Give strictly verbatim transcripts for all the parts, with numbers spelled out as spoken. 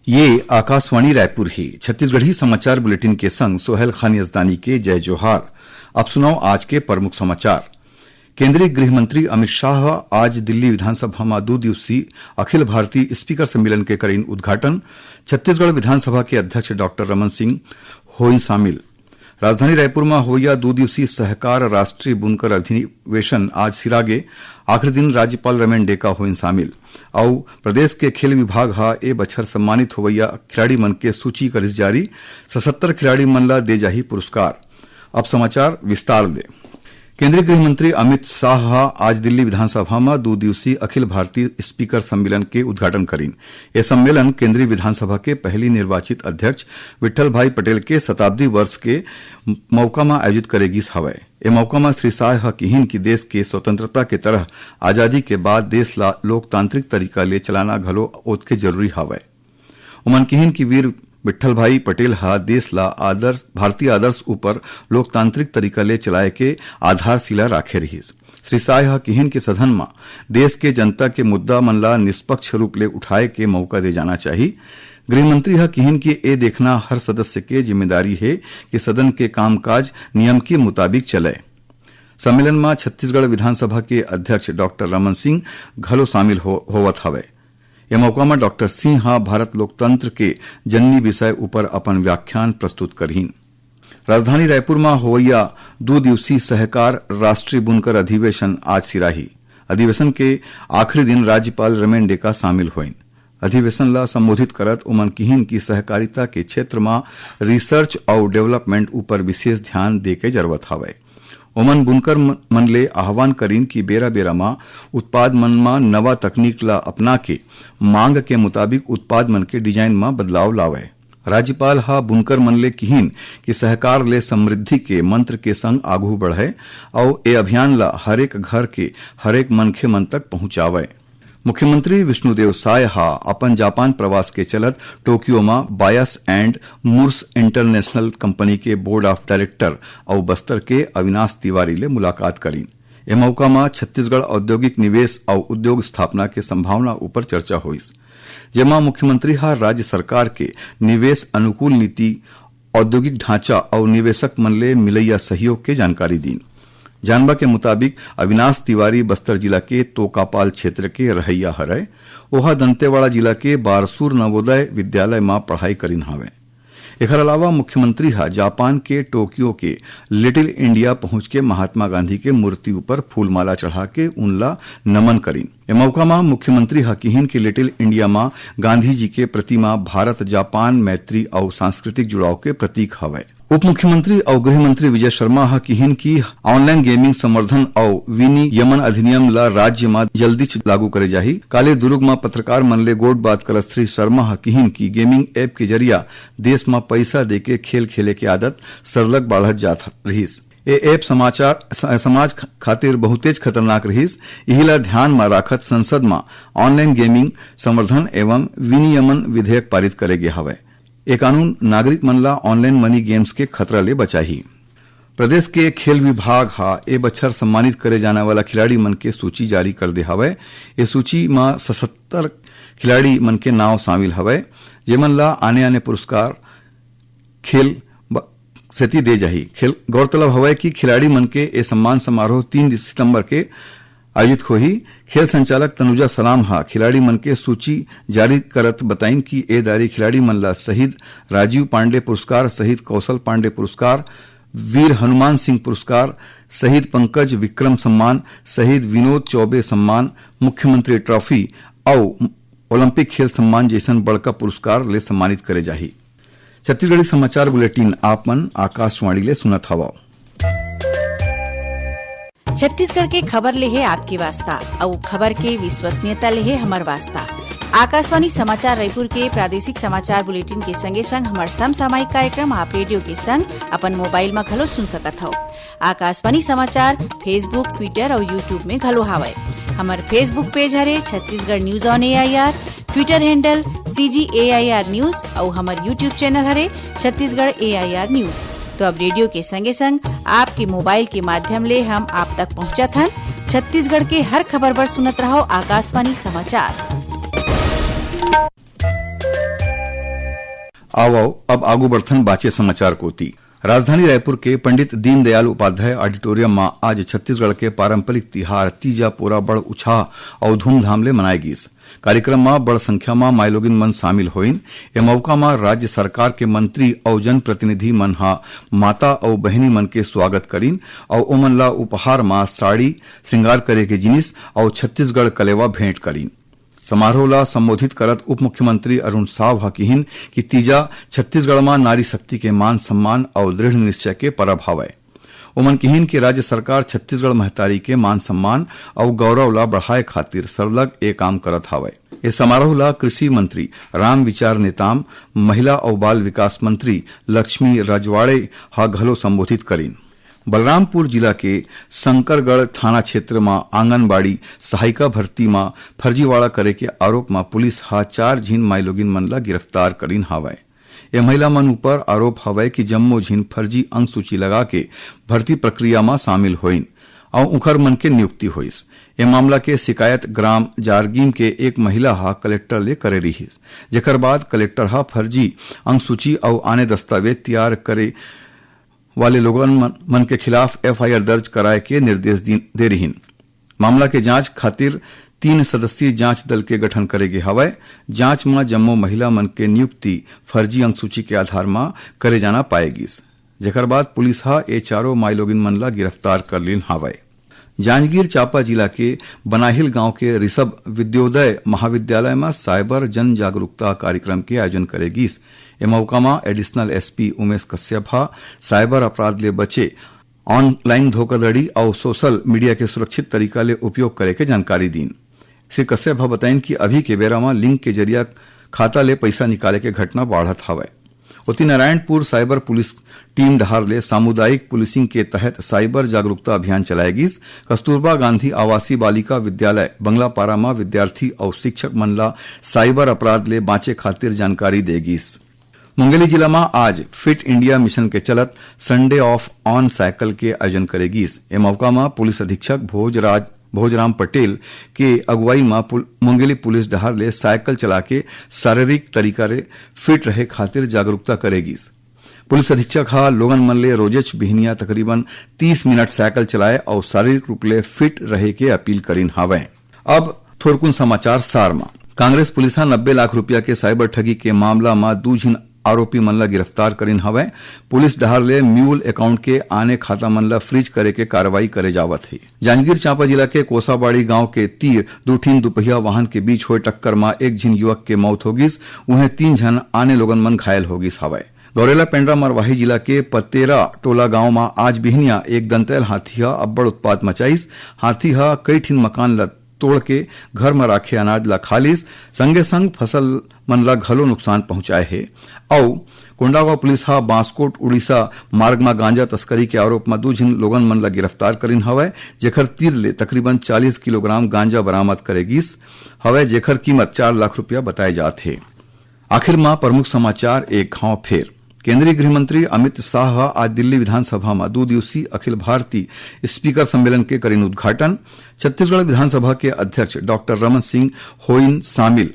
ये आकाशवाणी रायपुर ही। छत्तीसगढ़ी समाचार बुलेटिन के संग सोहेल खान यजदानी के जय जोहार। अब सुनव आज के प्रमुख समाचार। केंद्रीय गृह मंत्री अमित शाह आज दिल्ली विधानसभा म दू दिवसीय अखिल भारतीय स्पीकर सम्मेलन के करीन उद्घाटन। छत्तीसगढ़ विधानसभा के अध्यक्ष डॉक्टर रमन सिंह होइन शामिल। राजधानी रायपुर म होवइया दू दिवसीय सहकार राष्ट्रीय बुनकर अधिवेशन आज सिरागे। आखिरी दिन राज्यपाल रमेन डेका होइन शामिल। अउ प्रदेश के खेल विभाग ह ए बछर सम्मानित होवइया खिलाड़ी मन के सूची करिस जारी। सतहत्तर खिलाड़ी मन ला दे जाही पुरस्कार। अब समाचार विस्तार ले। केंद्रीय गृह मंत्री अमित शाह ह आज दिल्ली विधानसभा म दू दिवसीय अखिल भारतीय स्पीकर सम्मेलन के उद्घाटन करीन। ए सम्मेलन केंद्रीय विधानसभा के पहली निर्वाचित अध्यक्ष विठल भाई पटेल के शताब्दी वर्ष के मौका म आयोजित करे गिस हवय। ए मौका म श्री शाह ह किहिन कि देश के स्वतंत्रता के तरह आजादी के बाद देश ला लोकतांत्रिक तरीका ले चलाना घलो ओतके जरूरी हवय। ओमन किहिन कि वीर विठल भाई पटेल ह देश ला आदर्श, भारतीय आदर्श ऊपर लोकतांत्रिक तरीका ले चलाए के आधारशिला राखे रिहिस। श्री शाह ह किहिन कि सदन म देश के जनता के मुद्दा मन ला निष्पक्ष रूप ले उठाए के मौका दे जाना चाही। गृह मंत्री ह किहिन कि ए देखना हर सदस्य के जिम्मेदारी हे कि सदन के कामकाज नियम के मुताबिक चलय। सम्मेलन म छत्तीसगढ़ विधानसभा के अध्यक्ष डॉक्टर रमन सिंह घलो शामिल हो-, होवत हवय। ए मौका म डॉक्टर सिंह ह भारत लोकतंत्र के जननी विषय ऊपर अपन व्याख्यान प्रस्तुत करहीन। राजधानी रायपुर म होवइया दू दिवसीय सहकार राष्ट्रीय बुनकर अधिवेशन आज सिराही। अधिवेशन के आखिरी दिन राज्यपाल रमेन डेका शामिल होइन। अधिवेशन ला संबोधित करत ओमन किहिन कि सहकारिता के क्षेत्र म रिसर्च अउ डेवलपमेंट ऊपर विशेष ध्यान दे के जरूरत हवय। ओमन बुनकर म-, मन ले आह्वान करिन कि बेरा-बेरा म उत्पाद मन म नवा तकनीक ला अपना के मांग के मुताबिक उत्पाद मन के डिजाइन म बदलाव लावय। राज्यपाल ह बुनकर मन ले किहिन कि सहकार ले समृद्धि के मंत्र के संग आगू बढ़य अउ ए अभियान ला हरेक घर के हरेक मनखे मन तक पहुंचावय। मुख्यमंत्री विष्णुदेव साय ह अपन जापान प्रवास के चलत टोक्यो म बायस एंड मुर्स इंटरनेशनल कंपनी के बोर्ड ऑफ डायरेक्टर अउ बस्तर के अविनाश तिवारी ले मुलाकात करीन। ए मौका म छत्तीसगढ़ औद्योगिक निवेश अउ उद्योग स्थापना के संभावना ऊपर चर्चा होइस, जेमा मुख्यमंत्री ह राज्य सरकार के निवेश अनुकूल नीति, औद्योगिक ढांचा अउ निवेशक मन ले मिलइया सहयोग के जानकारी दीन। जानबा के मुताबिक, अविनाश तिवारी बस्तर जिला के तोकापाल क्षेत्र के रहइया हरय। ओहा दंतेवाड़ा जिला के बारसूर नवोदय विद्यालय म पढ़ाई करिन हावय। एखर अलावा मुख्यमंत्री ह जापान के टोक्यो के लिटिल इंडिया पहुंच के महात्मा गांधी के मूर्ति ऊपर फूलमाला चढ़ा के उनला नमन करिन। ए मौका म मुख्यमंत्री ह किहिन कि लिटिल इंडिया म गांधी जी के प्रतिमा भारत जापान मैत्री अउ सांस्कृतिक जुड़ाव के प्रतीक हवय। उप मुख्यमंत्री अउ गृह मंत्री विजय शर्मा ह किहिन कि ऑनलाइन गेमिंग संवर्धन अउ विनियमन अधिनियम ल राज्य म जल्दीच लागू करे जाही। काले दुर्ग म पत्रकार मन ले गोठबात करत श्री शर्मा ह किहिन कि गेमिंग ऐप के जरिया देश म पइसा देके खेल खेले के आदत सरलग बाढ़त जात रिहिस। ए ऐप समाचार, स-, समाज ख-, खातिर बहुतेच खतरनाक रिहिस। इही ला ध्यान म राखत संसद म ऑनलाइन गेमिंग संवर्धन एवं विनियमन विधेयक पारित करे गे हवय। ए कानून नागरिक मन ला ऑनलाइन मनी गेम्स के खतरा ले बचाही। प्रदेश के खेल विभाग ह ए बछर सम्मानित करे जाने वाला खिलाड़ी मन के सूची जारी कर दे हवय। ए सूची म सतहत्तर खिलाड़ी मन के नाव शामिल हवय, जेमन ला आने-आने पुरस्कार खेल ब-, सेती दे जाही। खेल, गौरतलब हवय कि खिलाड़ी मन के ए सम्मान समारोह तीन सितंबर के आयोजित होही। खेल संचालक तनुजा सलाम ह खिलाड़ी मन के सूची जारी करत बताइन कि ए दारी खिलाड़ी मन ला शहीद राजीव पांडे पुरस्कार, शहीद कौशल पांडे पुरस्कार, वीर हनुमान सिंह पुरस्कार, शहीद पंकज विक्रम सम्मान, शहीद विनोद चौबे सम्मान, मुख्यमंत्री ट्रॉफी अउ ओलंपिक खेल सम्मान जइसन बड़का पुरस्कार ले सम्मानित करे जाही। छत्तीसगढ़ी समाचार बुलेटिन आप मन आकाशवाणी ले सुनत हवव। छत्तीसगढ़ के खबर ले हे आपके वास्ता, अउ खबर के विश्वसनीयता ले हे हमर वास्ता। आकाशवाणी समाचार रायपुर के प्रादेशिक समाचार बुलेटिन के संगे संग हमर समसामयिक कार्यक्रम आप रेडियो के संग अपन मोबाइल म घलो सुन सकत हव। आकाशवाणी समाचार Facebook, Twitter अउ YouTube में घलो हावय। हमर Facebook पेज हरे Chhattisgarh news on AIR, Twitter handle CG AIR news अउ हमर YouTube चैनल हरे छत्तीसगढ़ एआईआर न्यूज। तो अब रेडियो के संगे संग आपके मोबाइल के माध्यम ले हम आप तक पहुंचत हन। छत्तीसगढ़ के हर खबर बर सुनत रहव आकाशवाणी समाचार। आवव, अब आगू बढ़थन बाचे समाचार कोति। राजधानी रायपुर के पंडित दीनदयाल उपाध्याय ऑडिटोरियम म आज छत्तीसगढ़ के पारंपरिक तिहार तीजा पोरा बड़ उछाह अउ धूमधाम ले मनाए गिस। कार्यक्रम म बड़ संख्या म माईलोगिन मन शामिल होइन। ए मौका म राज्य सरकार के मंत्री अउ जनप्रतिनिधि मन ह माता अउ बहिनी मन के स्वागत करिन अउ ओमन ला उपहार म साड़ी, श्रृंगार करे के जिनिस अउ छत्तीसगढ़ कलेवा भेंट करिन। समारोह ला संबोधित करत उप मुख्यमंत्री अरुण साव ह किहिन कि तीजा छत्तीसगढ़ म नारी शक्ति के मान सम्मान अउ दृढ़ निश्चय के परब हवय। ओमन किहिन कि राज्य सरकार छत्तीसगढ़ महतारी के मान सम्मान अउ गौरव ला बढ़ाए खातिर सरलग ए काम करत हवय। ए समारोह ला कृषि मंत्री रामविचार नेताम, महिला अउ बाल विकास मंत्री लक्ष्मी रजवाड़े ह घलो संबोधित करिन। बलरामपुर जिला के शंकरगढ़ थाना क्षेत्र म आंगनबाड़ी सहायिका भर्ती म फर्जीवाड़ा करे के आरोप म पुलिस ह चार झिन माईलोगिन मन ला गिरफ्तार करिन हावय। ए महिला मन ऊपर आरोप हवय कि जम्मो झिन फर्जी अंक सूची लगा के भर्ती प्रक्रिया म शामिल होइन अउ उखर मन के नियुक्ति होइस। ए मामला के शिकायत ग्राम जारगीम के एक महिला ह कलेक्टर ले करे रिहिस, जेकर बाद कलेक्टर ह फर्जी अंक सूची अउ आने दस्तावेज तैयार करे वाले लोगन मन, मन के खिलाफ एफआईआर दर्ज कराए के निर्देश दे रिहिन। मामला के जांच खातिर तीन सदस्यीय जांच दल के गठन करे गे हवय। जांच म जम्मो महिला मन के नियुक्ति फर्जी अंक सूची के आधार म करे जाना पाए गिस, जेकर बाद पुलिस ह ए चारों माईलोगिन मन ला गिरफ्तार कर लीन हावय। जांजगीर चांपा जिला के बनाहिल गांव के ऋषभ विद्योदय महाविद्यालय म साइबर जन जागरूकता कार्यक्रम के आयोजन करे गिस। ए मौका म एडिशनल एसपी उमेश कश्यप ह साइबर अपराध ले बचे, ऑनलाइन धोखाधड़ी अउ सोशल मीडिया के सुरक्षित तरीका ले उपयोग करे के जानकारी दीन। श्री कश्यप ह बताइन कि अभी के बेरा म लिंक के जरिया खाता ले पइसा निकाले के घटना बाढ़त हवय। ओती नारायणपुर साइबर पुलिस टीम डहार ले सामुदायिक पुलिसिंग के तहत साइबर जागरूकता अभियान चलाए गिस। कस्तूरबा गांधी आवासीय बालिका विद्यालय बंगलापारा म विद्यार्थी अउ शिक्षक मन ला साइबर अपराध ले बांचे खातिर जानकारी दे गिस। मुंगेली जिला म आज फिट इंडिया मिशन के चलत संडे ऑफ ऑन साइकिल के आयोजन करे गिस। ए मौका म पुलिस अधीक्षक भोजराज, भोजराम पटेल के अगुवाई म पुल-, मुंगेली पुलिस डहार ले साइकिल चला के शारीरिक तरीका ले फिट रहे खातिर जागरूकता करे गिस। पुलिस अधीक्षक ह लोगन मन ले रोजेच बिहनिया तकरीबन तीस मिनट साइकिल चलाए अउ शारीरिक रूप ले फिट रहे के अपील करिन हावय। अब थोरकुन समाचार सार म। कांग्रेस पुलिस ह नब्बे लाख रुपया के साइबर ठगी के मामला म दू झिन आरोपी मन ल गिरफ्तार करिन हवय। पुलिस डहार ले म्यूल अकाउंट के आने खाता मन ल फ्रीज करे के कार्रवाई करे जावत हे। जांजगीर चांपा जिला के कोसाबाड़ी गांव के तीर दू ठिन दुपहिया वाहन के बीच होए टक्कर म एक झिन युवक के मौत हो गिस, उहें तीन झन आने लोगन मन घायल हो गिस हवय। गौरेला पेंड्रा मरवाही जिला के पतेरा टोला गांव म आज बिहनिया एक दंतैल हाथी ह अब्बड़ उत्पात मचाइस। हाथी ह कई ठिन मकान ल तोड़ के घर म राखे अनाज ल खा लिस, संगे संग फसल मन ल घलो नुकसान पहुंचाए हे। अउ कोंडागांव पुलिस ह बांसकोट उड़ीसा मार्ग म गांजा तस्करी के आरोप म दू झिन लोगन मन ल गिरफ्तार करिन हवय, जेखर तीर ले तकरीबन चालीस किलोग्राम गांजा बरामद करे गिस हवय, जेखर कीमत चार लाख रुपया बताए जात हे। आखिर म प्रमुख समाचार एक घांव फेर। केंद्रीय गृह मंत्री अमित शाह ह आज दिल्ली विधानसभा म दू दिवसीय अखिल भारतीय स्पीकर सम्मेलन के करिन उद्घाटन। छत्तीसगढ़ विधानसभा के अध्यक्ष डॉक्टर रमन सिंह होइन शामिल।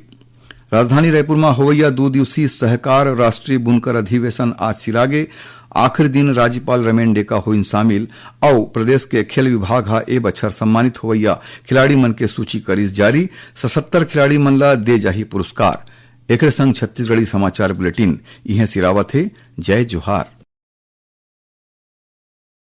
राजधानी रायपुर म होवइया दू दिवसीय सहकार राष्ट्रीय बुनकर अधिवेशन आज सिरागे। आखिरी दिन राज्यपाल रमेन डेका होइन शामिल अउ प्रदेश के खेल विभाग ह ए बछर सम्मानित होवइया खिलाड़ी मन के सूची करिस जारी। सतहत्तर खिलाड़ी मन ल दे जाही पुरस्कार। एकरे संग छत्तीसगढ़ी समाचार बुलेटिन इहें सिरावत हे। जय जोहार।